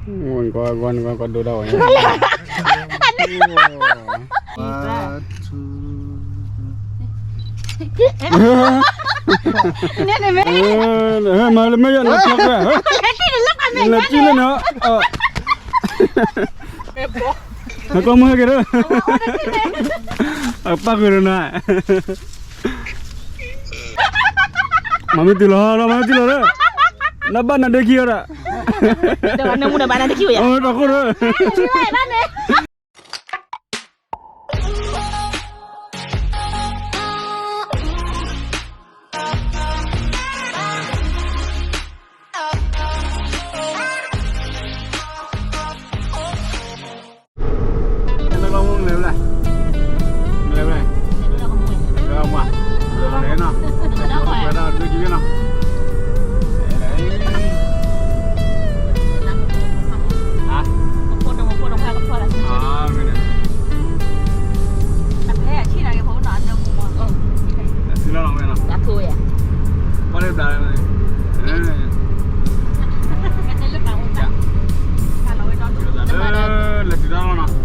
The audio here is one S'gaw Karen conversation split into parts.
ကွၢ်ကွၢ်ကွၢ်ဒိဒၣ်ဝဲ, မၤလၢမ့ၢ်ယၤနဖျီၣ်ကွဲ, နထံၣ်လၢန, နကီမုၢ်ဟဲက့ၤဒီး, အပၢ်ဃုာ်ဒီးနၤ, မၤမ့ၢ်တုၤလီၤလီၤ မၤမ့ၢ်တုၤလီၤလီၤ, နဘၣ်နဒ့ခံအီၤဒီး, နမူနဘၣ်နဒ့ခံဝဲယၤ, တၢ်ဃိဒီး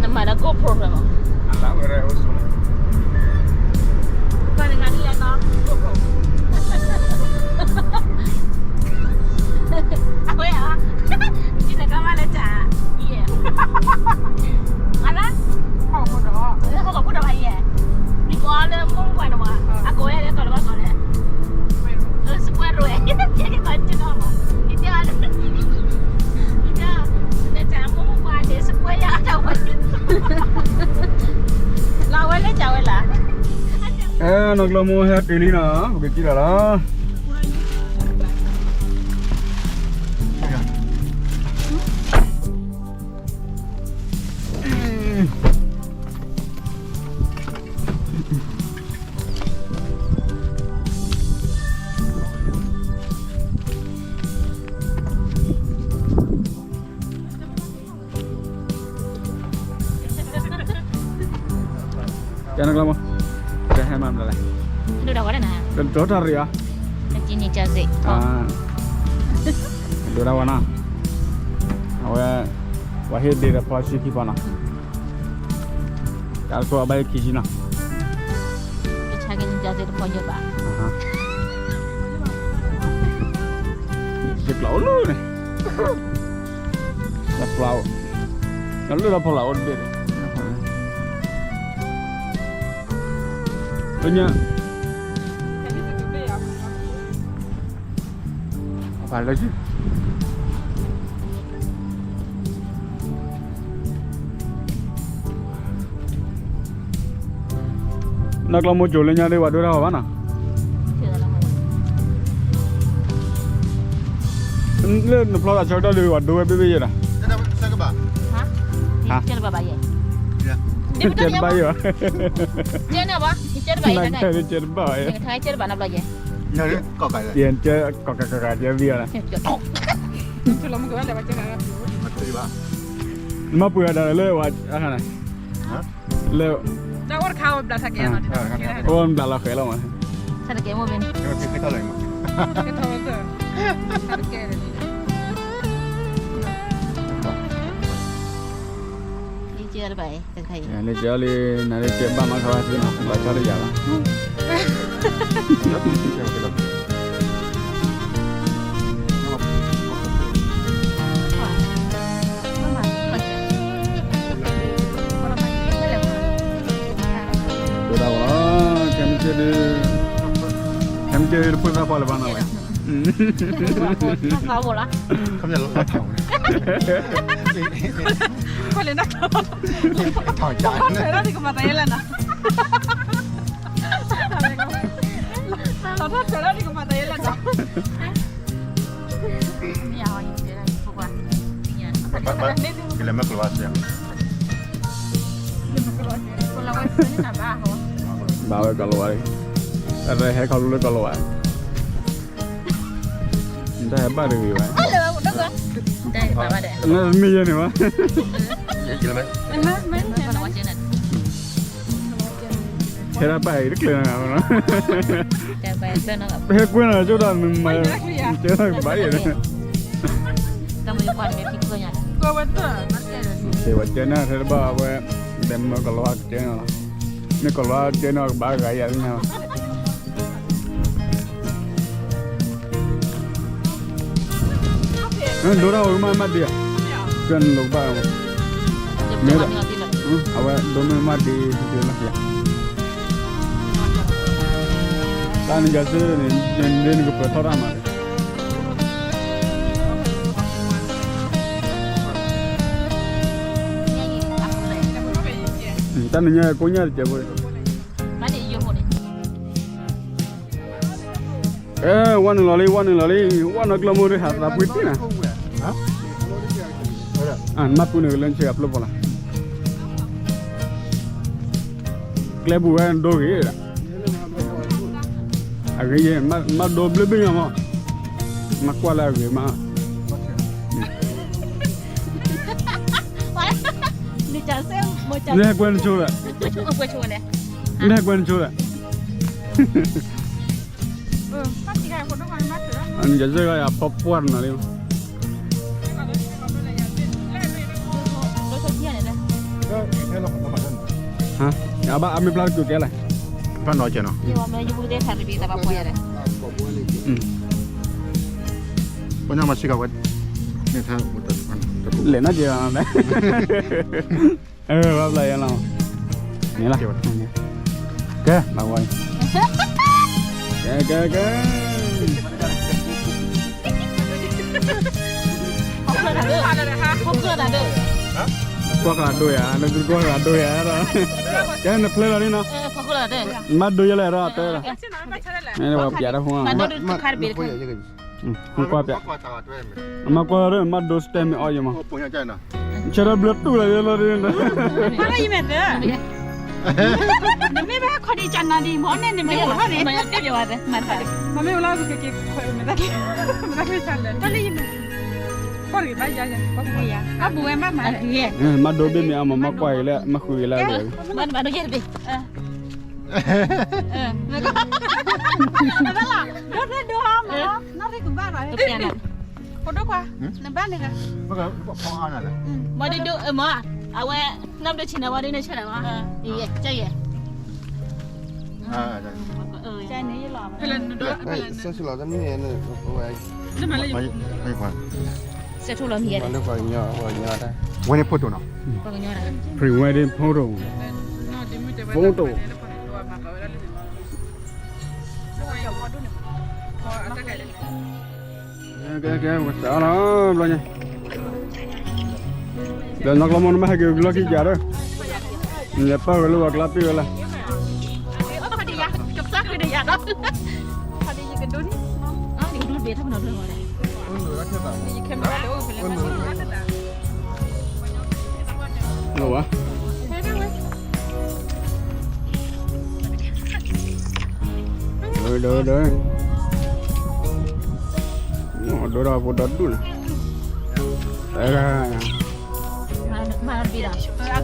နမၤဒီး GoPro မး, နမၤဒီး GoPro အဝဲဧါ, နကမၤလၢတၢ်, အလၢ, ဟီၣ်ခိၣ်ဒီး, ဟီၣ်ခိၣ်ဒီးဘၣ်ယဲ, နကိးလၢမုၢ်ပှၢ်န့ၣ်မး, အကိးဝဲလၢကီၢ်လၢဘၣ်ကီးလဲၣ်, စပွဲရဲ, ယကကိးတနီၤမး, ယတဲအီၤလၢ, ယတဲ, နတၢ်မုၢ်ပှၢ်န့ၣ် စပွဲယၤတၢ်ဝဲ, လၢဝဲလၢတၢ်ဝဲလၢ, အဲ နီၢ်ကျီမိၢ်ဟဲတုၤလံနီၤ, ပကထံၣ်လီၤလီၤ. ကဲနကျီမိၢ်, ကဟဲမၤမနုၤလဲၣ်, ဒိၣ်တၢ်ဝဲဒၣ်နၤ, ဒိၣ်တၢ်ရံၣ်ဧါ, ဒိၣ်တၢ်ဝဲနီၤ, အဝဲ, ပှၤဟ့ၣ်ဒ့တဖီဆံခံဖီနီၤ, တၢ်တခိၣ်အဘၣ်ဟ့ၣ်ခံဆံနီၤ, ကဆါက့ၤနကၠီသ့ၣ်တဖီယဲၢ်ဘး, ယကျီအိၣ်လၢန့ၣ်, ယကျီအိၣ်, ယလၢဒီးဖီလာ်အိၣ်တဘ့ၣ်, လၢညါ အဖးလၢ, နီၢ်ကျီမိၢ်ကိၤလၢညါဒ်ဝဲဒိၣ်တၢ်ဝဲဘၣ်နီၤ, လၢနဖျီသးဆၢကတီၢ်ဒ်ဝဲဒိၣ်ဝဲဘ့ၣ်ဘ့ၣ်ယဲၢ်ဒီး, ဟါ, ကဲတဘၣ်ဘၣ်ယဲၢ်, ကဲတဘၣ်ယဲၢ်, ကဲန့ၣ်ဘၣ်, ကဲတဘၣ်ယဲၢ်, ကဲတဘၣ်နဘျီယဲၢ်, ကဲကီၢ်ကးကီၢ်ကးကဲဘံၣ်အီၤလၢ, နမၤပှ့ၤအီၤဒၣ်လၢဝဲ, လၢ, တၢ်အိၣ်တခါဝဲဘျးထါကဲ, အိၣ်ဘျးလီၤဃဲၤလီၤမး, တၢ်တကဲမိၢ်ဘ့ၣ်န့ၣ်, တၢ်တကဲ, န့ၣ်ကလံ, နၤလၢကဲဘၣ်မၤခါဘၣ်သ့နီၤ ဘၣ်ဆါတယၤဘၣ်, ဒိၣ်ဒၣ်ဝဲလီၤ, ခဲမုၢ်ဆ့ၣ်ဒုး, ခဲမုၢ်ဆ့ၣ်ဒုးတဖိသၣ်ခွါလၢၤဘၣ်နီၤဝဲ, ခီလၢန, လီၤထီၣ်ထွဲလၢနကမၤတၢ်အံၤလၢနီၤ, ကလဲၤမ့ၢ်ကျိၤဝဲစ့ၢ်, ဘၣ်ဝဲကီၤလၤဝါ, အဟဲခီဖျိလၢကီၤလၤဝါ, တၢ်ဟဲဘၣ်တဂ့ၤဘၣ်, မ့ၢ်ယဲန့ၣ်ဘၣ်, ဟဲဒၣ်ပာ်အံၤတကျၢၤနၤဘၣ်နီၤ, ဟဲကွဲနၤကၠိဒၣ်မုၢ်မၤ, ကၠိဒၣ်ကဘၣ်ယဲန့ၣ်, တၢ်မ့ၢ်ကွၢ်န့ၣ်မ့ၢ်ဖံးကွၢ်ညါလီၤ, ကဝဲတၢ်, ကဝဲကဲန့ၣ်ထဲတဘၣ်ဝဲ, ဒီးမ့ၢ်ကလီၤကဲန့ၣ်လီၤ, မ့ၢ်ကလီၤကဲန့ၣ်ကဘၣ်ဂၤယၤလီၤ. ဒိတၢ်ဝဲမးမးဒံး, ကဲနလိာ်ကဘၣ်, မ့ၢ်, အဝဲဒိမ့ၢ်မးဒံးတကဲလီၤ, တၢ်နကစၢၢ်န့ၣ်, နကပၢၤထီၣ်တၢ်မး, တၢ်နညါကိညါတကဲဖိ အဲ, ဝဲနုာ်လီၤလံ, ဝဲနုာ်လီၤလံ, ဝဲနီၢ်ကျၢၢ်မိၢ်ဒ်ဟးသးပှ့ၤတံၢ်နၤ, မၤပူၤန့ၣ်ကလၢနဆဲးအပျိၢ်ဖီလာ်, ကျဲပူၤဝဲဒိဂ့ၤဒၣ်, အဂ့ၤယဲ, မၤဒိဘျၢဘ့ၣ်ညါမး, မၤကွၢ်လၢအဂ့ၤမး, နကွဲနဆိဒီး, နကွဲနဆိဒီး, နကစၢ်ဂၤယၤဖီပှၢ်တနီၤလံ, အဘၣ်အမ့ၢ်ဖျါတကုာ်ကဲလဲၣ်, ဖျါနီၤကဲနီၤ, လဲၤနီၤကဲ, ဘၣ်ဖျါယဲလီၤ, န့ၣ်လီၤ, ကဲ, ဘၣ်ဝဲ, ကဲ, ကဲ, ကဲ ကွၢ်ကဒိၣ်ယၤ, နကွၢ်ကဒိၣ်ယၤဒီး, ကဲနဖျဲလီၤန့ၣ်နီၤ, မၤဒိယဲလဲၣ်ဒီးတဲ, မ့ၢ်ပျးတၢ်ဖိ, ကွၢ်ပျး, မၤကွၢ်ဒီး မၤဒိစတဲမ့ၢ်အီယမး, ဆၢထၢၣ်ဘျၢတူၢ်လီၤယဲလီၤ, နမ့ၢ်ဘၣ်ခီဒံးကနၤဒံးမ့ၢ်န့ၣ် နမ့ၢ်အိၣ်ထီၣ်န့ၣ်, မ့ၢ်အိၣ်လီၤ, မၤဒိဘ့ၣ်မ့ၢ်အါမး မၤကွၢ်အံၤလၢ မၤဃုာ်အံၤလၢအဂ့ၤ, မၤဒိယဲတဘ့ၣ်, ဒိၣ်ဒိၣ်ဟါမး, ဖိဒိၣ်ခွါ, နဘၣ်န့ၣ်, မၤဒိဒိၣ်မး, အဝဲ နဘျီဆ့ၣ်နီၤဝဲဒ်န့ၣ်ဆၢနီၤ, ယဲ, ကဲယဲ, ဆဲးလီၤတမ့ၢ်, ဆဲးထီၣ်လီၤမံၤ, ဝဲန့ၣ် photo နီၤ, pre-wedding photo, photo ကဲ ကဲ ကဲ ဝဲစးလီၤ ဘျီညါ, ဒီးနီၢ်ကျီမိၢ်နမ့ၢ်ဟဲက့ၤလီၢ်ခံကဒီး, နလဲၤပၢၢ်ဝဲလၢပှၤကျါပ့ၢ်ဝဲလၢ, လီၤဝဲ ဒိၣ်ဒိၣ်ဒိၣ်, ဒိၣ်ဒ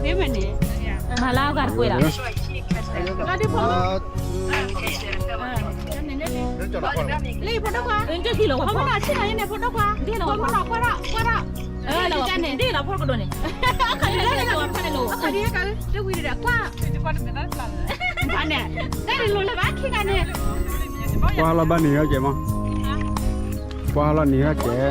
ီးဖိဒီဒူၣ်လီၤ, အဲ, မၤလၢအဂၤတကွဲးလီၤ, လၢဖိဒိၣ်ခွါ, ဖိမုၣ်နီၤဆ့ၣ်နီၤယဲန့ၣ် ဖိဒိၣ်ခွါ, ဖိမုၣ်နီၤကွၢ်ထီၣ် ကွၢ်ထီၣ်, ဒ်လီၤဖိကဒိၣ်န့ၣ်, အခါန့ၣ်လၢန့ၣ်လီၤဖိန့ၣ်လိၤ, အခါန့ၣ်လၢန့ၣ်ကွၢ်, ဘၣ်န့ၣ်, တၢ်န့ၣ်လိၤလၢၤဘၣ်ခံဂၤန့ၣ်, ကွၢ်လီၤဘၣ်နံၤဟဲကဲးမး, ကွၢ်လီၤနံၤဟဲကဲး,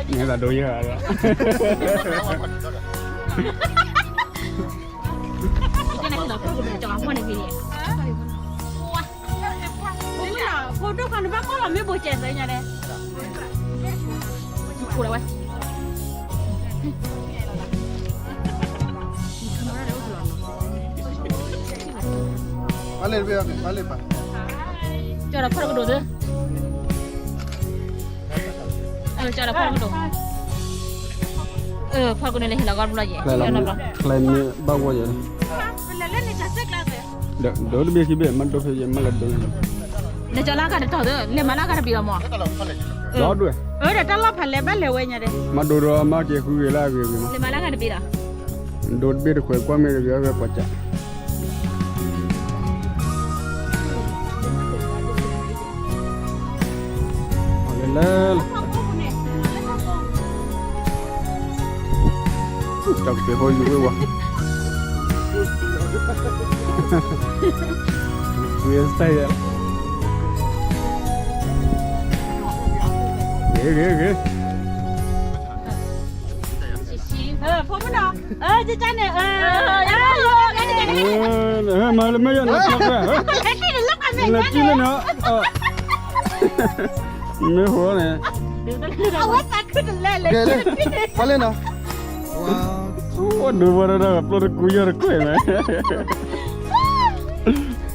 နသးဒိယဲၢ်ဧါဒီး ဖိဒိၣ်ခွါန့ၣ်ဘၣ်ကွၢ်လီၤမ့ၢ်ဘိးကဲးသ့ၣ်ညါန့ၣ်, ခိးလီၤဝဲ, ပၢ်လဲၣ်တဘ့ၣ်, ပၢ်လဲၣ်ပၢ်, ကၠီဒီးဖီၣ်တကဒိၣ်သ့, ကၠီဒီးဖီၣ်တကဒိၣ်, ဖီၣ်တကဒိၣ်န့ၣ် ဟ့ၣ်လီၤဂီၢ်တဘျီယဲၢ်, ကျဲမ့ၢ်ဘၣ်ဝဲယဲၢ်, ဒိၣ်တဘ့ၣ်ခံဘ့ၣ် မ့ၢ်ဒိၣ်ဖဲယဲၢ် မ့ၢ်လၢဒိၣ်ယဲၢ်, လဲၤကၠီလၢကဒီးတီၢ်သ့, လဲၤမၤလၢကဒီးဘံၣ်လီၤမး, ဒီဒွဲၣ်, အၢ ဒီးတၢ်လီၢ်ဖးလဲၢ်ဘၣ်လဲၤဝဲညါဒီး, မၤဒိၣ်ဒီးမၤက့ၤဃုဂ့ၤလၢအဂ့ၤဂ့ၤမး, လဲၤမၤလၢကဒီးဘံၣ်လီၤ, ဒိၣ်တဘ့ၣ်တခွဲးကွၢ်မ့ၢ်တဂ့ၤ အဝဲကွၢ်ကၠး အ ကပ့ၤဖိယူၤဝဲဝဲ, ဝဲစဲယဲ, ဂ့ၤဂ့ၤဂ့ၤ, ဖိမုၣ်နီၤ, ကကန့ၣ်, မၤလၢမ့ၢ်ယဲၢ်နီၤ, လဲၤကံၣ်လၢနီၤ, မ့ၢ်ဟိန့ၣ်, အဝဲသးခုတလဲလဲၣ်, ပှၤလဲၣ်နီၤ, အိၣ်ဒိးဝဲဒၣ်ပျိတကူယီၢ်တကွဲၢ်မး,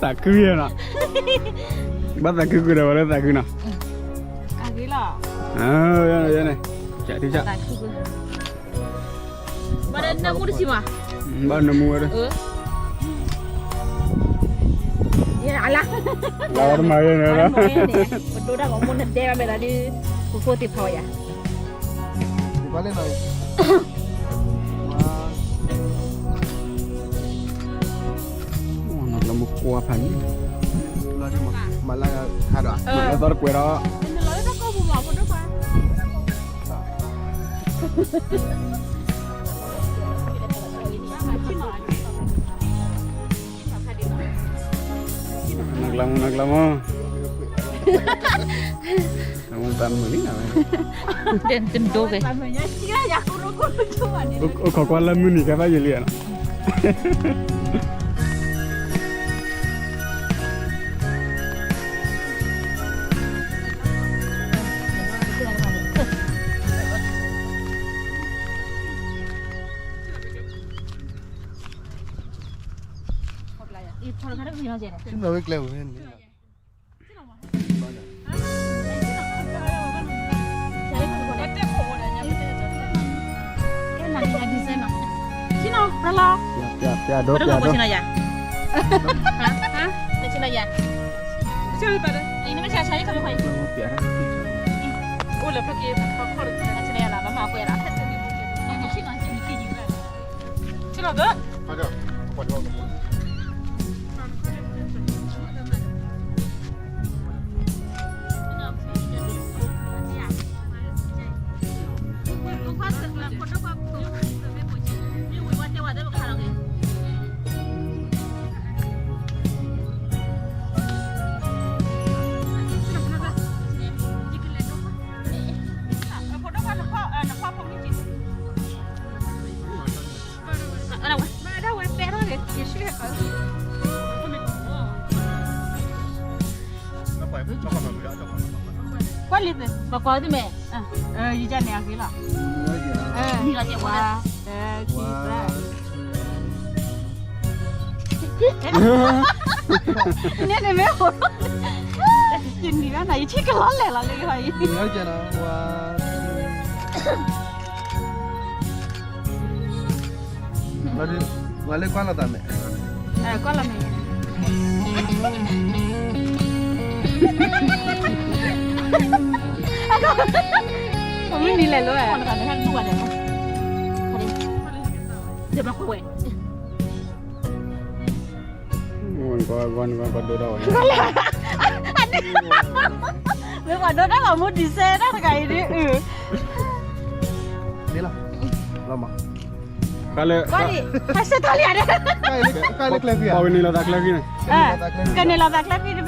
သးခုယဲၢ်နီၤ, ဘၣ်သးခုကွံာ်ဒီးဝဲလၢသးခုနီၤ, အဂ့ၤလီၤ, ယဲန့ၣ်, ဘၣ်နၢမူတဆံမး, ဘၣ်နၢမူဝဲဒၣ်, ယဲလၢ, လၢတမၤယဲန့ၣ်လီၤ, ပဒိၣ်တၢ်ဂီၤမူနဒဲဘၣ်မဲာ်ဒီးဒ်, ပဖိသ့ၣ်ဖးဝဲယၤ, နမူကွၢ်ဖးန့ၣ်, မၤလၢခါဒီး, မၤလၢသီတကွဲးဒီး နကျၢမ, နကျၢမ, အမူတၢ်မုာ်လံနၤဝဲ, တဒိက့ၤ, အိၣ်ခိးကွၢ်လၢမုၢ်နံၤကဲဘၣ်ယံာ်လံနီၤ. ကွၢ်လံ, ဘၣ်ကွၢ်သ့ၣ်မဲာ်, ယကန့ၣ်အဂ့ၤလီၤ, နံၤလီၤကဲးဝါ, န့ၣ်န့ၣ်မ့ၢ်, ယနံၤဘၣ်နၤ ယထံၣ်ကလီၤလဲၣ်လီၤလၢယဟီအံၤ, ဝဲလၢကွၢ်လီၤသးမဲာ်, ကွၢ်လီၤမဲာ်, မုၢ်နံၤလဲၤလိ, မ့ၢ်ပှၤဒိတၢ်ဂီၤမူဒံးစဲတၢ်တဂၤအံၤဒ်အု, န့ၣ်လီၤ, လီၤမး, ကလၢ, ကလၢကျဲဖံး, ကန့ၣ်လီၤသးကျဲဖံးန့ၣ်, ကန့ၣ်လီၤသးကျဲဖံးတဘ့ၣ်, ဆ့ၣ်နီၤလီၤ ကန့ၣ်လီၤသ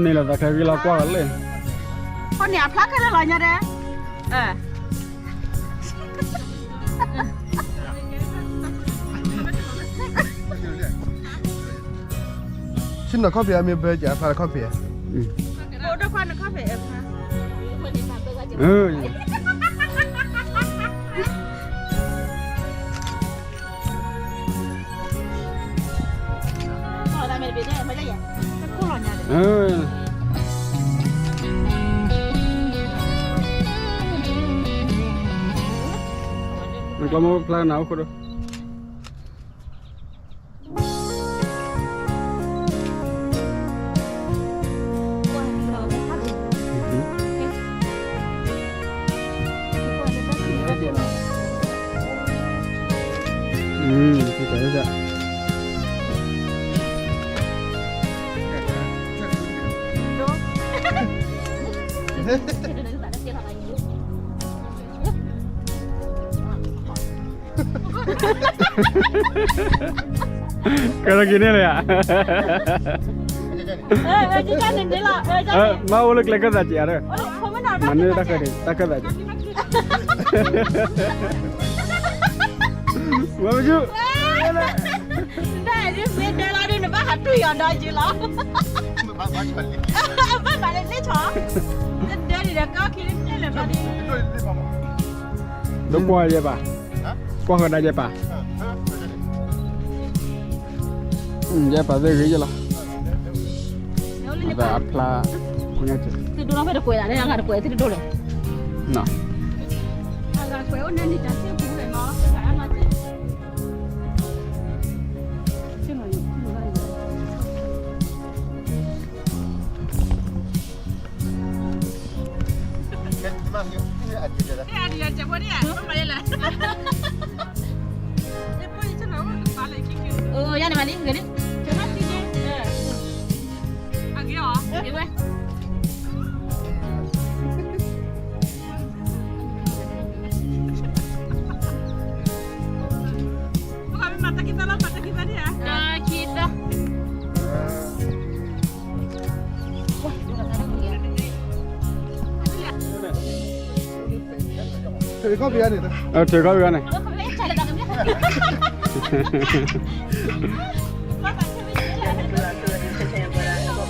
းကျဲဖံးလီၤကွၢ်လၢ, ဟိန့ၣ်အဖျါခဲလၢာ်လီၤညါဒဲး, ဆ့ၣ်နီၤခီၣ်ဖံးအမ့ၢ်ဘၢကဖျါခီၣ်ဖံး, နကျီမ့ၢ်ဖျါနၤအိၣ်ခိၣ်ဒီး ကွၢ်လၢ อืม ကဲထီၣ်က့ၤန့ၣ်လၢယၤ, မ့ၢ်အိၣ်လၢကျဲခၢၣ်သးကဲးဧါဒီး, မၤန့ၢ်တၢ်ခၢၣ်သးကဲး, ဝဲမ့ၢ်ဆူၣ်, ဒ်မ့ၢ်ဒဲလီၤဒ်နဘၣ်ဟးတူၢ်ယီၤဒီးယံၤလီၤ, ဘၣ်မၤလၢန့ၣ်ဆီ, ဒဲဒ်ဒီးကီၢ်ခံန့ၣ်လၢၤဘၣ်ဒ်, ဒိကွၢ်ယဲပၢ်, ကွၢ်ဃီဒၣ်ယဲပၢ်, ယဲပၢ်သ့ၣ်ဂ့ၤယဲလီၤ, အဖျါ, သုဒိၣ်နီၢ်ဖဲတကွဲးဒၣ်န့ၣ် အဂၤတကွဲးသုတဒိၣ်လဲၣ်, နီၤ, အဂၤကွဲးအိၣ်န့ၣ်န့ၣ်တၢ်သ့ၣ်ပူၤလဲၣ်နီၤ, အိၣ်ယါန့ၣ်မးလံ, ဂ့ၤလံ, အဂ့ၤအီၤ, ဂ့ၤဝဲ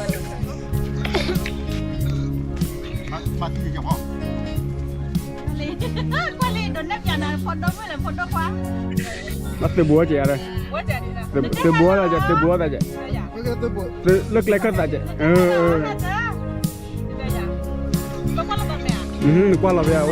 တၢ်ခံသၢ, ထုးခီၣ်ဖံးန့ၣ်, ထုးခီၣ်ဖံးန့ၣ်, ဘၣ်သုးဘူးဝဲကဲးဧါ, သုးဘူးသးကဲး, လၢကျဲခၢၣ်သးကဲး, နကွၢ်လီၤဘၣ်မ့ၢ်ဧါ,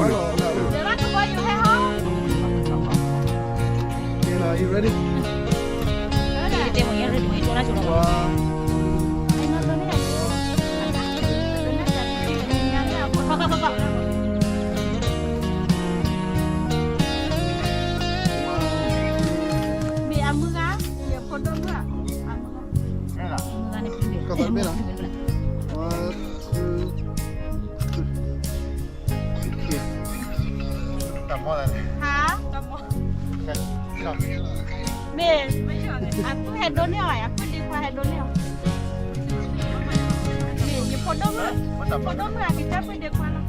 မ့ၢ်အမုၢ်ဂၤ, ယဖိဒိၣ်မုၣ်, အမုၢ်ဂၤ, ကဘၣ်မ့ၢ်လီၤ, one, two, three. ဟါ, မ့ၢ်, အပုၢ်ဟဲဒိးန့ၢ်အီၤ, အပုၢ်ဒ့ခွါဟဲဒိးန့ၢ်အီၤ, မ့ၢ်ယဖိဒိၣ်မုၣ်, ဖိဒိၣ်မုၣ်အကစၢ်ပုၢ်ဒ့ခွါလီၤ,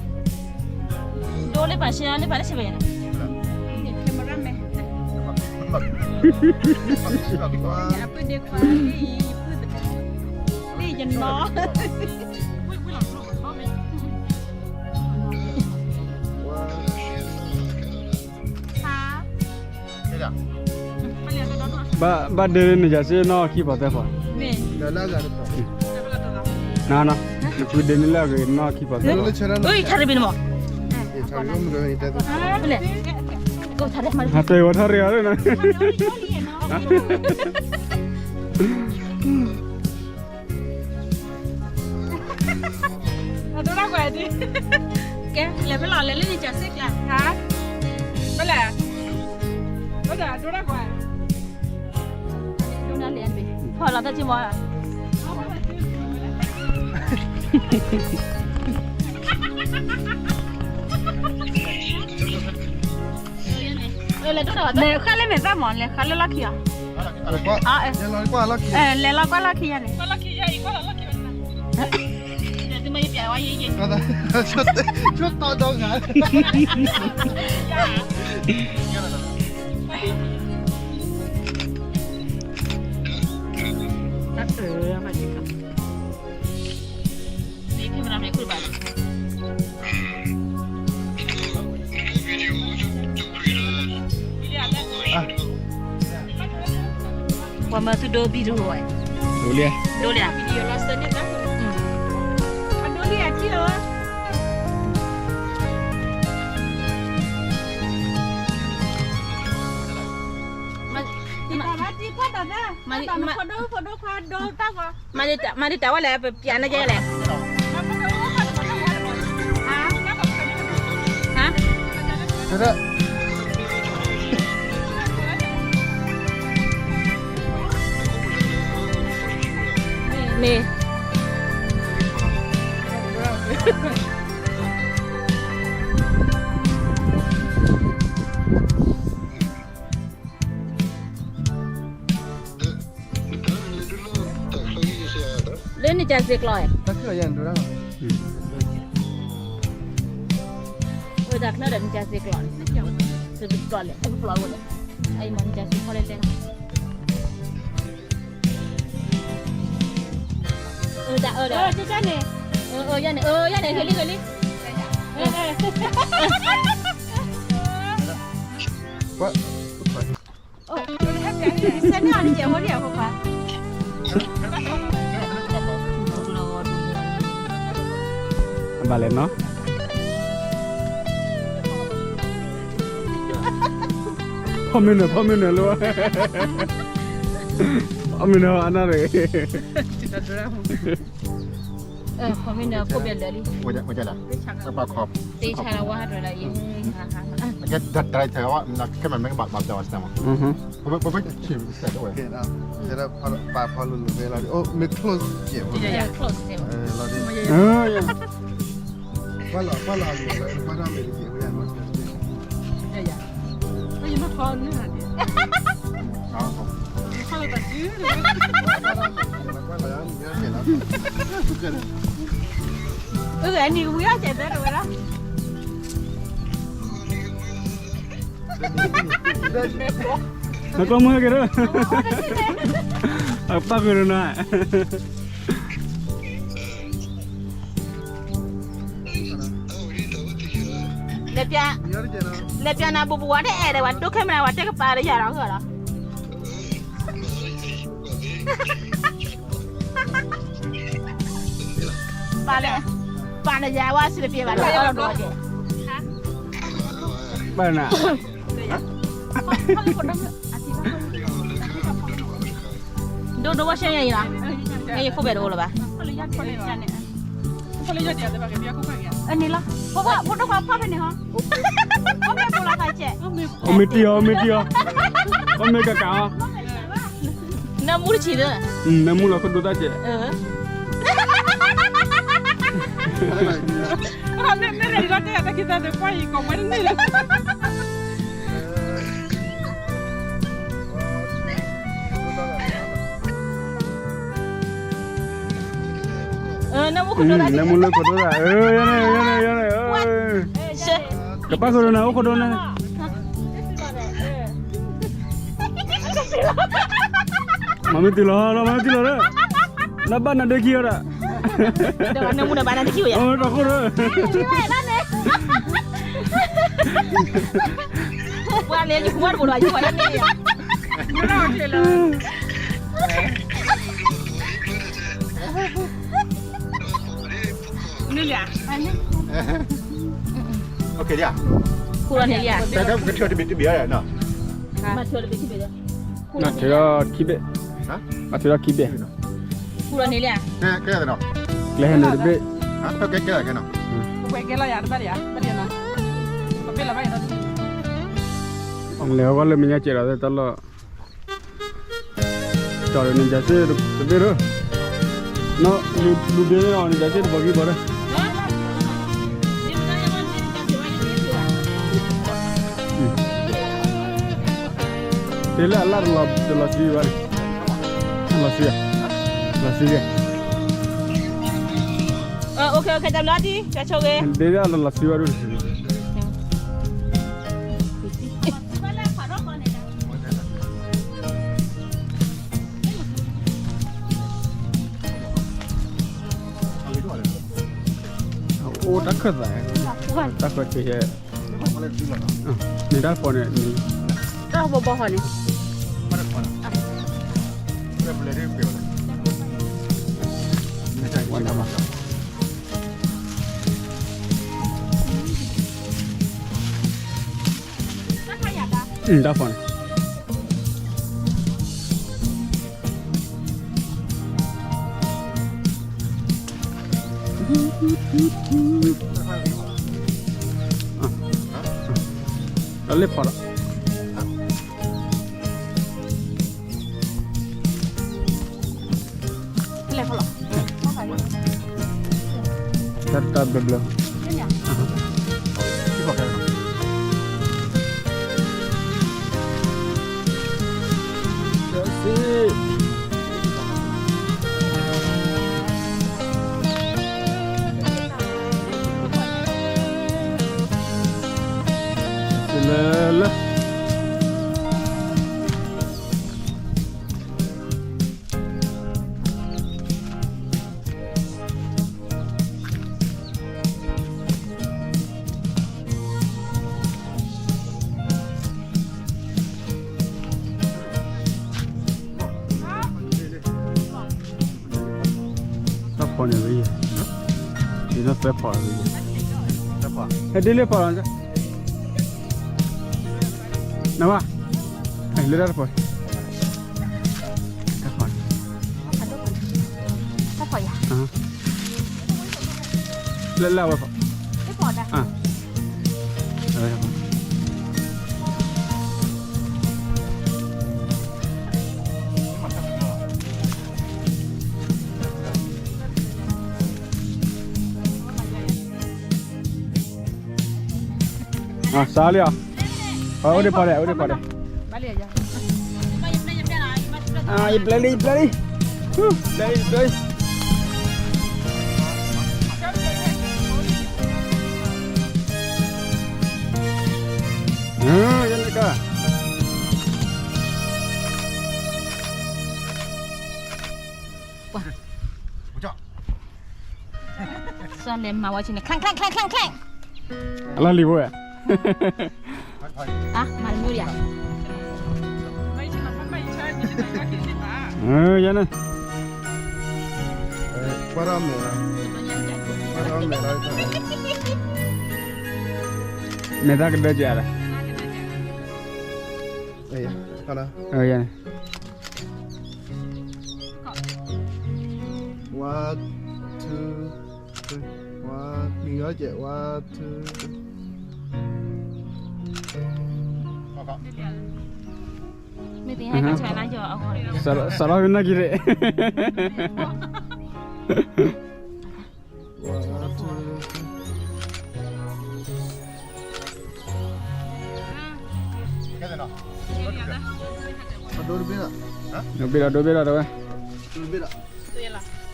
ဒိးလၢပှၤဆံးလၢပှၤလၢဆံးဘၣ်ယါန့ၣ်, cameraman, အပုၢ်ဒ့ခွါ, လၢယနီၤ ဘၣ်ဒ့န့ၣ်ယၤစ့နီၢ်ခံပီၤသၢပီၤ, နန, နဖုဒ့န့ၣ်လၢအဂ့ၤနီၢ်ခံပီၤသၢပီၤ, ဟးတဲဝဲထီၣ်ရ့အီၤလၢန, အဒိဒၣ်ကွၢ်ဒ်, ကဲလဲၤဖဲလီၤလဲၤလၢန့ၣ်ကၢ်စ့ၢ်ကျါ, ဟါ, ဖဲလဲၣ်, အဒိဒၣ်ကွၢ်, ဒိဒၣ်လဲၤ, ဖီၣ်လီၤတၢ်က့မီၤ, လဲၤဃၣ်လၢမဲာ်သၣ်မး လဲၤဃၣ်လၢလီၢ်ခံအီၤ, လဲၤလီၤကွၢ်လီၢ်ခံယါန့ၣ်, တၢ်တၢ် ပှၤမၤသုဒိဘံၣ်တအိၣ်ဝဲ, ဒိလံ, ဒိလံ, ဒိလံအထံၣ်လီၤ, မၤဒ်တၢ်, မၤဒ်တၢ်ဝဲလဲၣ် ပပျးနၤယဲလဲၣ်, ဟါ, ဟါ, တၢ် န့ၣ် လၢနကစ့ကျိး, ဝဲတၢ်ချၢဒီးနကစ့ကျိးန့ၣ်, စ့ကျိးလဲၣ်, အကပျီၢ်ဝဲလဲၣ်, အအံၤမ့ၢ်နကစ့ခီလဲၣ်လဲၣ်, အတၢ်အၢဒီး, န့ၣ်, ယန့ၣ်, ယန့ၣ်, ဂ့ၤလံ, ဂ့ၤလံ. ဘၣ်လဲၣ်နီၤ, ဖီမ့ၢ်နၢၤ, ဖီမ့ၢ်နၢၤလၢ, ဖီမ့ၢ်နၢၤအနၢ်တဂ့ၤ, ဖီမ့ၢ်နၢၤခိၣ်ဘဲလၢာ်လံ, သ့ဆါလီၤဝါဟးတရၢလၢအံၤ, ခဲမ့ၢ်မ့ၢ်ကဘၣ်ဘၣ်ပျီၤဝဲစတၢ်မး, ပပပပပာ်ဖီလိၤလိၤဖဲလီၤ, အိၣ်မ့ၢ် close ကဲးဖိ, close ကဲးဖိ, လီၤဒ်, ကွၢ်လီၤကွၢ်လီၤအမံၤလၢကွၢ်ထီၣ်မ့ၢ်တကဲးဖိယၤနီၤ, ယမ့ၢ်ဖီန့ၣ်, အဂ့ၢ်နံၤကဝံၤအီၣ်ကဲးသၢတဝဲလီၤ. နကျီမုၢ်ဟဲက့ၤလၢ, အပၢ်ကရနၤ, လဲၤပျး, လဲၤပျးနၤဘူးဘူးဝဲတအဲၣ်ဒိးဝဲဒိ camera ဝဲတဲကပၤလၢယၤလီၤဂၢၢ်လီၤ. ပာ်လၢ, ပာ်လၢယၤဝဲစံးတပျဲဘၣ်လၢအီၤဒိၣ်ကဲ, ပာ်နၤ, ဒိၣ်ဒိၣ်ဝဲရှဲယၤအံၤလီၤ, ယခိၣ်ဘဲတအိၣ်လၢၤဘၣ်. န့ၣ်လီၤ, ဖိဒိၣ်ခွါဖီဖဲန့ၣ်ဟီ, အိၣ်မ့ၢ်တံၢ်အီၤ, အိၣ်မ့ၢ်တံၢ်အီၤ, အိၣ်မ့ၢ်ကကးအီၤ, နၢမူတဆံးလၢ, နၢမူလီၤခိၣ်ဒိၣ်တၢ်စဲး, မ့မ့ၢ်လီၤတဲာ်တၢ်ခံသးသ့ၣ်ကွၢ်အံၤကိးဝဲတန့ၢ်လၢ နၢမူလၢခိၣ်ဒိၣ်တၢ်, ကပၢ်ခိၣ်ဒိၣ်န့ၣ် အိၣ်ခိၣ်ဒိၣ်န့ၣ်, မၤမ့ၢ်တုၤလီၤလီၤ, မၤမ့ၢ်တုၤလီၤလၢ, နဘၣ်နၤဒ့ခံဝဲဒၣ်, နၢမူနဘၣ်နၤဒ့ခံဝဲယၤ, တၢ်ခိၣ်ဒိၣ် ပှၤလဲၤယကွၢ်တဘိလီၤ ယကွၢ်တန့ၢ်ယၤ, န့ၣ်လၢ, ခူၣ်လီၤန့ၣ်လံ, ကထၢတဘ့ၣ်တဘ့ၣ်, မၤထၢဒီးခံဘ့ၣ်, မၤထၢဒီးခံဘ့ၣ်, ခူၣ်လီၤန့ၣ်လံ, ကျဲဟဲနုာ်တဘ့ၣ်, လဲၤဟီၣ်ကီၢ်လၢမဲာ်ညါစဲးဒီး တၢ်လီၢ် ကၠီၤဒီးန့ၣ် ကၠီၤစ့ၣ်တဘ့ၣ်ဒီး, လူၤဒ့န့ၣ်အီၤန့ၣ် ကၠီၤစ့ၣ်တဘီကံဘီဒီး, တဲလၢအလၣ်တလီၤဆံဘၣ်န့ၣ်, လီၤဆံ, လီၤဆံ, တၢ်ဆိဂ့ၤ, ဒ့လၢအလီၤဆံဘၣ်ဒိၣ်တဆံ အိၣ်တၢ်ခၢၣ်သး, တၢ်ခၢၣ်သး, န့ၣ်တၢ်ဖီန့ၣ်, တၢ်ဘီဘီဃီန့ၣ်, တၢ်ဖီန့ၣ် တၢ်လၢဖီလီၤ, တၢ်လၢဖီလီၤ, တၢ်တတၢ်ဘျၢဘျၢ, လၢလၢ တၢ်ဖီန့ၣ်ဝဲယဲၢ်, ဒ်နီၢ်သၢဖီဝဲယဲၢ်, ဟဲဒ်လၢဖီလီၤ, နဝဲ, လၢတၢ်တဖီ, တၢ်ဖီန့ၣ်, တၢ်ဖီယၤ, လၢလၢအဝဲဖီ, တၢ်ဖီဒၣ် စးလံဧါ, အိၣ်ဒံးဖီဒဲး အိၣ်ဒံးဖီဒဲး, ယပျဲလံ ယပျဲလံ, ယပျဲလံ ယပျဲလံ. ယန့ၣ်က စီၤလဲၤမၤဝဲဆ့န့ၣ် ချၣ်ချၣ်ချၣ်ချၣ်ချၣ်, အလီၢ်လံၤဖိဝဲ, မၤတမုၢ်ဒံးဧါ, ယန့ၣ်, ကွၢ်ထီၣ်မဲာ်, ကွၢ်ထီၣ်မဲာ်လီၤ, မဲာ်တၢ်ကဒၢကဲလီၤ, ယန့ၣ်. One, two, three. One, နံၤအီၣ်ကဲး, one, two, three. မ့ၢ်သ့ဟဲကဆှၢနၤယီၤအဂီၢ်, စးလီၤကနၣ်က့ၤ, one, two, three. ဒိဘ့ၣ်လီၤ, ဒိဘ့ၣ်လီၤ, ဒိဘ့ၣ်လီၤ, တဝဲ, ဖီလၢ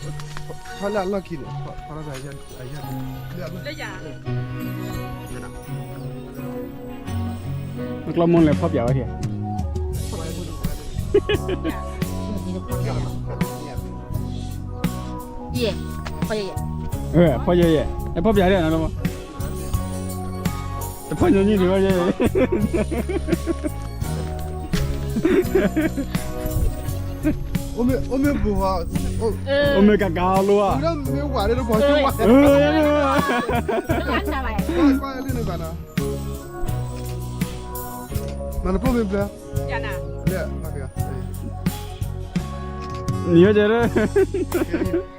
အလီၢ်ခံန့ၣ်, ဖီလၢအယၢ်, ကျီၢ်မိၢ်လဲၤဖီပၠးဝဲထံၣ်, ယဲၢ်, ဖီယဲၢ်, ဖီယဲၢ်ယဲၢ်, အဖီပၠးဒၣ်နၤလီၤ, တဖီညီနုၢ်ဒံးဝဲယဲၢ် အိၣ်မ့ၢ်ဘူးဟီ, အိၣ်မ့ၢ်ကကါလိၤဧါ, မ့ၢ်ဝၤဒ်တဖီဆိဝဲ, ကွၢ်လၢန့ၣ်ဘၣ်နီၤ, မၤနဖိမ့ၢ်ဘျၢ, နံၤဟီၣ်ကဲး,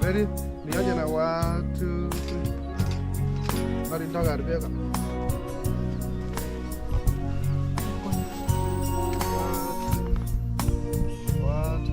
ready, နံၤဟီၣ်ကဲးနၤ, one, two, three. ဘၣ်ဒ်တၢ်ဂၤတဘ့ၣ်ကီး, one, two, one, two, one, two.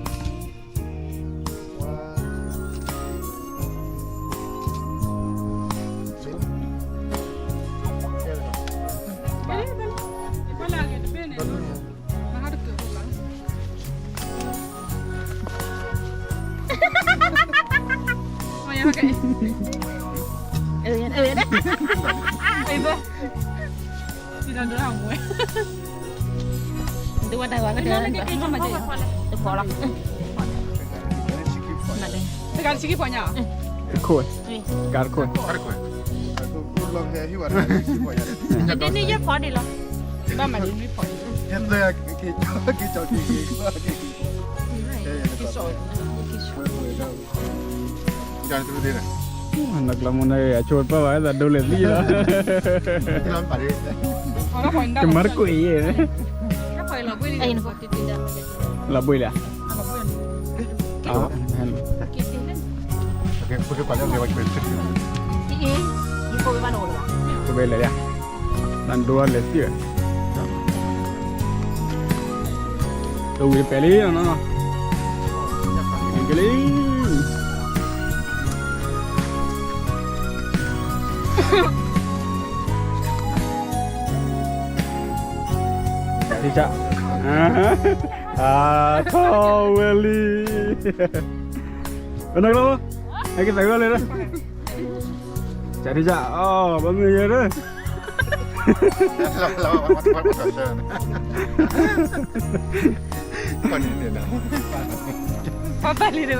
တဝဲတၢ်ဂီၤကတၢၢ်, တဖီလီၤ, တဂၤတဆံခံဖီညါ, တခိၣ်, ကါတခိၣ်, ဒ်န့ၣ်ယဲၢ်ဖီဒံးလီၤ, ဘၣ်မၤဒ်နွံဖီ, နကျီမူန့ၣ် အဆိပၢ်ဘၣ်သးဒိလဲၣ်သံလီၤ, ကမၤတကွံာ်အံၤ, လီၤဘှံးလံဧါ, ကဘဲလဲၣ်ဧါ, နဒိလဲၣ်သံဝဲ, တဝံၤတပဲာ်လံနီၤနီၤ, ကလံ One, two, three. အါ ထီၣ်ဝဲလံ, ပနကျိ, ဟဲက့ၤသးဂီၤလၢ, ကဒ်က, အီ ဘၣ်မုာ်ယဲဒၣ်, ပၢ်ပၢ်လံတဝဲ, ပြးပြး လၢ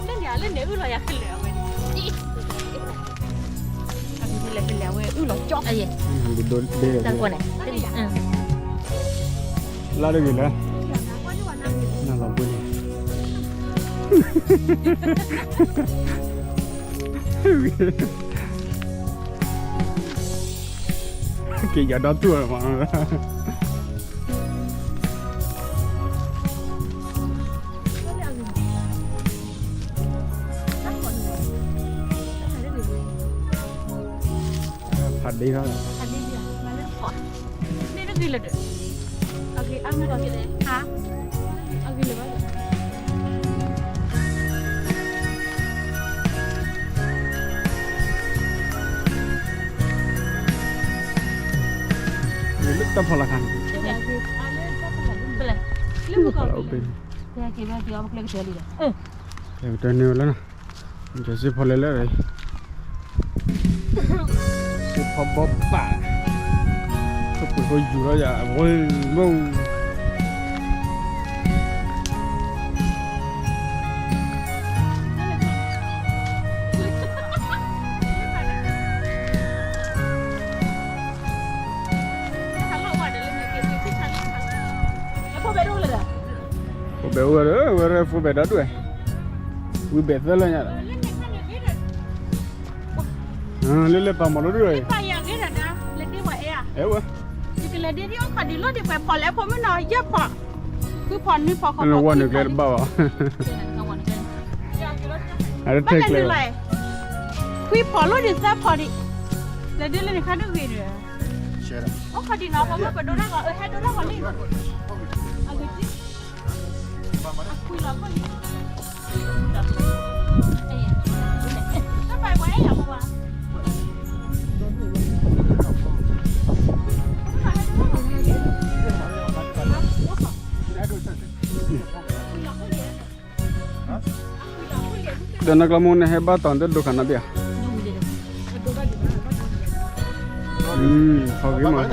န့ၣ် လၢန့ၣ်အုၣ်လီၤယၤခဲလၢာ်အဝဲ, အလဲၤခဲလၢာ်အဝဲအုၣ်လီၤကၠီ, တၢ်ကွၢ်န့ၣ်, လၢတဂ့ၤလၢ, နလီၤဘှံးန့ၣ် က့ၤယၤဒီတူၢ်မး, ဖးဒ့ထီၣ်, လၢတၢ်ဖီလာ်ခါန့ၣ်, လၢဖီလာ်အိၣ်ပ့ၤန့ၣ်, ကတၢၢ်န့ၢ်ဝဲလၢ, ကစ့ဖီလဲၤလၢ, စ့ဖီဘီပာ်, ပှ့ၤဖိယူၤလီၤယၤ, ဝဲမုၢ် ဖိဘဲအိၣ်ဝဲဒီး ဝဲဒၣ်ဖိဘဲဒီဒူၣ်ဝဲ, ဝံဘဲသၢလၢညါဒီး, လၢလဲၤပာ်မီၤလိဒူၣ်ဝဲ, အဲဝဲ, ယကလဲၤဒ်ဒ်အိၣ်ခီၣ်ဒံးလီၤဒံးပှဲၤဖီၣ်လဲၣ်ဖိမုၣ်နီၤ ယဲၢ်ဖီၣ်, ဃုဖီၣ်နွံဖီၣ်ဃိးဖီၣ်, ဝဲနုာ်ကျဲတဘၣ်ဘၣ်, အတထဲကျဲ, ခွံဖီၣ်လိဒံးသၢဖီၣ်ဒံး, လဲၤဒ်လဲၣ်န့ၣ်ခါဒုဂ့ၤဒီး, အိၣ်ခီၣ်ဒံးနီၤ ပှၤမ့ၢ်ပဒိတၢ်ဂီၤ အဟဲဒိတၢ်ဂီၤလံ, အဂ့ၤ, အခွံလီၤခိၣ်လံ, တၢ်ပာ်ပှၤအဲၣ်ယၤပှၤ, ဒီးနကျီမိၢ်န့ၣ် ဟဲဘၣ်တီၤတဒိခါနီတဘ့ၣ်ဧါ, ဖီက့ၤမး, ဖီက့ၤထံၣ်ဒီး ဝဲတဟဲဒ့နီၤဘၣ်,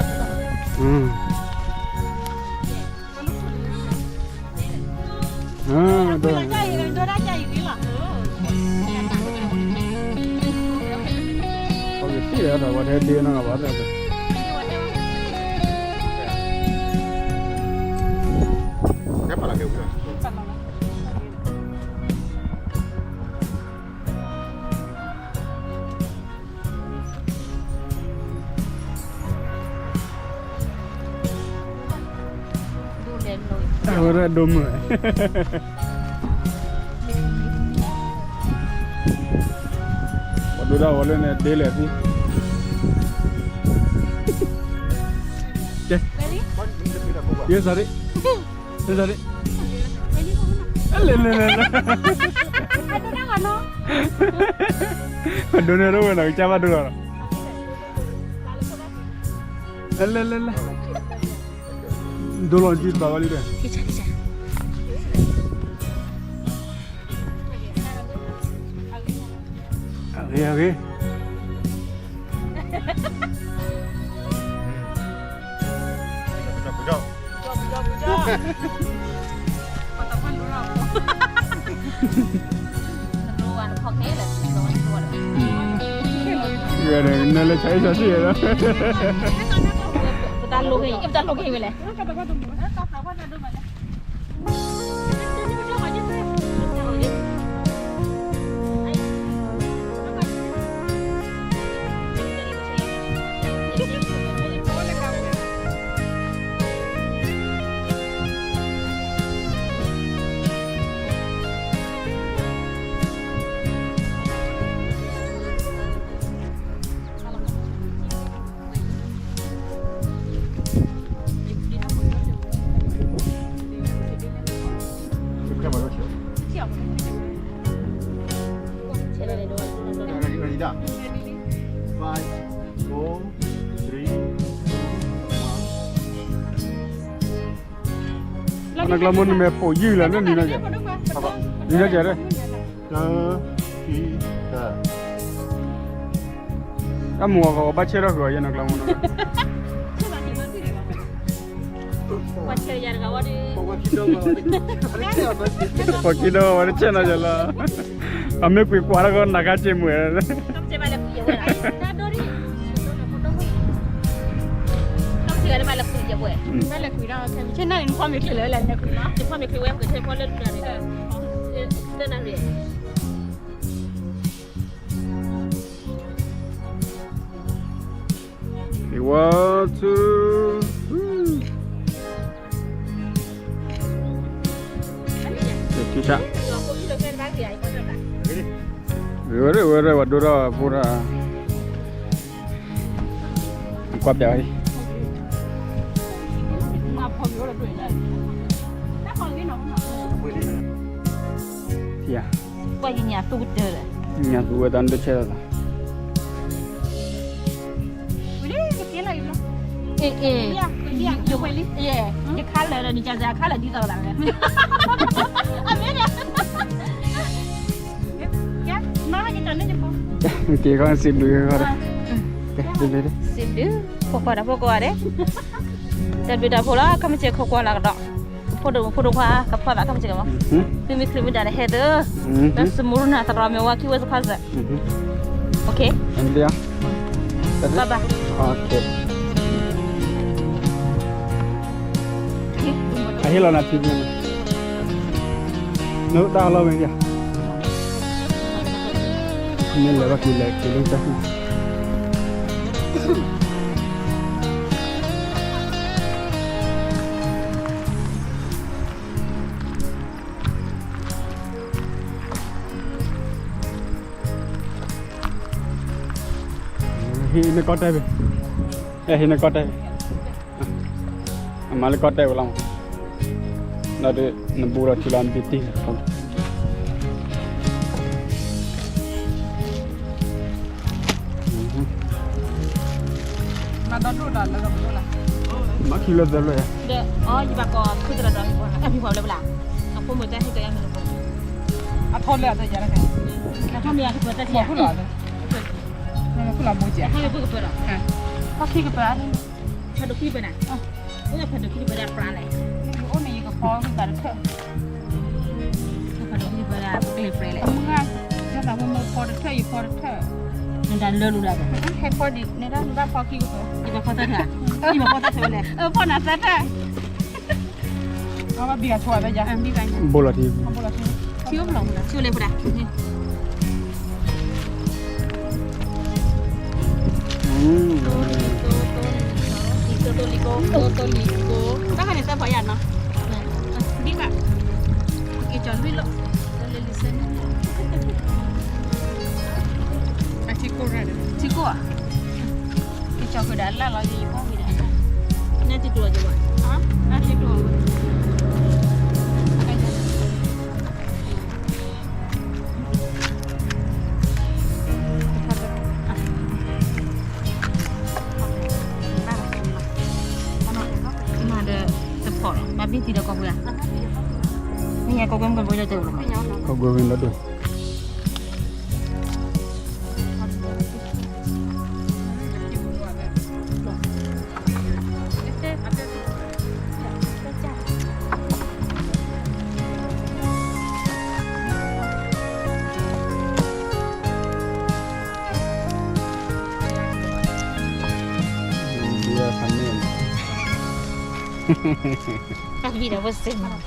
အဝဲဒၣ်ဒိမုၢ်, ပှၤဒိတၢ်ဂီၤလၢန့ၣ် ဒ့လဲၣ်သံ, ကဲ, ယဲစၤရံ, ယဲစၤရံ, လဲၤလဲၤလဲၤလဲၤ, ပဒိန့ၣ်ဒိဝဲနီၤ ကစၢ်ဘၣ်ဒိလီၤနီၤ, လဲၤလဲၤလဲၤ, ဒိလီၤကံတဘၣ်ဝဲလံဒီး, အဂ့ၤအဂ့ၤ, နလဲၤဆါအ့ၣ်ဆါဆံၣ်လီၤ, ပတၢ်လိၣ်က့ၤဝဲလဲၣ်. နကျီမိၢ်နမဲာ်ပိာ်ယုၢ်လၢနနံၤနီၢ်ကဲ, နံၤနီၢ်ကဲ, တၢ်မူအီၤကီးဘၣ်ဆဲးထီၣ်ဃုာ်အီၤယဲနကျီမိၢ်နီၢ်, ပှၤခံဒီးဝဲတဆဲးနီၢ်ယဲလီၤ, အမ့ၢ်ကွံာ်ကွၢ်ထီၣ်ကီးနၤခါစ့ၢ်မုၢ်, One, two, three. ဝဲရဲၣ်ဝဲရဲၣ် ပှၤဒိၣ်ထီၣ်ဖိဒၣ်, ကွၢ်ပျးဝဲ, ထံဧါ, ပှၤညါသူကတၢၢ်ဒီး, ညါသူဝဲတၢ်နဒိၣ်ဆဲးလီၤသး, အ့ၣ်အ့ၣ်, ယခါလၢာ်ဒီး နကစၢ်ခါလၢာ်ဒ်သိးသးလဲၣ်, အမ့ၢ်, က့ၤခီစံးဘျုး, စံးဘျုး, ဖိခွါဒီးဖိကိးဂၤဒဲး, တၢ်ဘျုးတၢ်ဖှိၣ်လီၤ ခီမ့ၢ်စ့ၢ်ခိးကွၢ်လၢကဒီး, ဖိဒိၣ်မုၣ်ဖိဒိၣ်ခွါ ကဖီသးခီမ့ၢ်စ့ၢ်ကီးမး, သုမ့ၢ်ချံးမ့ၢ်ဒၣ်န့ၣ် ဟဲသု, ဒီးစမူရူနၢ်သရီမ့ၢ်ဝါခံဝဲစခီစၢ်, OK, bye bye, အဟ့ၣ်လီၤနၤထံမ့ၢ်, နတၢ်လီၢ်မ့ၢ်ဒ်, မ့ၢ်လဲၤဘၣ်က့ၤလဲၤက့ၤလၢတၢ်, ဟံးနကီၢ်တဲဘၣ်, ဟံးနကီၢ်တဲဘၣ်, အမၤလၢကီၢ်တဲဝဲလီၤ, ဒီးနဘူးဒီးထံလီၤနဘ့ၣ်တံၢ်လီၤ, မၤခံလၢသၢလၢယၤ, အဖိမုၣ်တၢ်ဟ့ၣ်ကယၤမ့ၢ်, အထီၣ်လၢအတယၤလၢ, အထီၣ်မ့ၢ်အကပၢၤတၢ်ထံၣ်, မ့ၢ်ဖုလီၤဘိကဲ, ဖီခံကပၢၤ, ဖးဒိၣ်ခံကပၢၤနၤ, အိၣ်ဖးဒိၣ်ခံကပၢၤဒၣ်ပြးလဲၣ်, အိၣ်န့ၣ်ယကဖီဝံသးတထၢၣ်, ဖးဒိၣ်ခံကပၢၤဒၣ်ကျဲပြဲလဲၣ်, အမုၢ်ဂၤ, ယသးဖိမိၢ်ဖီတထၢၣ် ယဖီတထၢၣ်, နတၢ်လၢလူဒၣ်, ဟဲဖီဒံး နဒၣ်နဘၣ်ဖီခံကပၢၤ, ယဘၣ်ဖီတၢ်ထၢၣ်, ယဘၣ်ဖီတၢ်ထၢၣ်ဝဲလဲၣ်, အဖီနၤသၢထၢၣ် ဘိလီၤထံ, ထံအိၣ်ဖျိးမူလၢ် ထံအိၣ်လဲၣ်ဖုဒၣ်, သိသိလံကိ, သိသိလံကိ, တၢ်ခါန့ၣ်သၢဖီယၤနီၤ, ဒ်ဘၣ်, က့ၤကၠီလွံၢ်လိာ်, ထံကိၢ်ဧါ, က့ၤကၠီဃုာ်ဒီးအလၢ်လီၤ ယဖီဝံၤဒီး, နတံတူၢ်အီၤက့ၤဘၣ်, နတံတူၢ်အီၤ, မၤဒီးတဖီၣ်လီၤ ဘၣ်ဘ့ၣ်သံဒီးကီၢ်ပှဲၤဧါ, မ့ၢ်ညါကီၢ်ပှဲၤမ့ၢ်ကီၢ်ပှဲၤဒီးတၢ်လီၤ, ကီၢ်ပှဲၤဝံၤဒီးဒိၣ် တၢ်ကဘံၣ်ဒီးဝဲစ့ၢ်မး,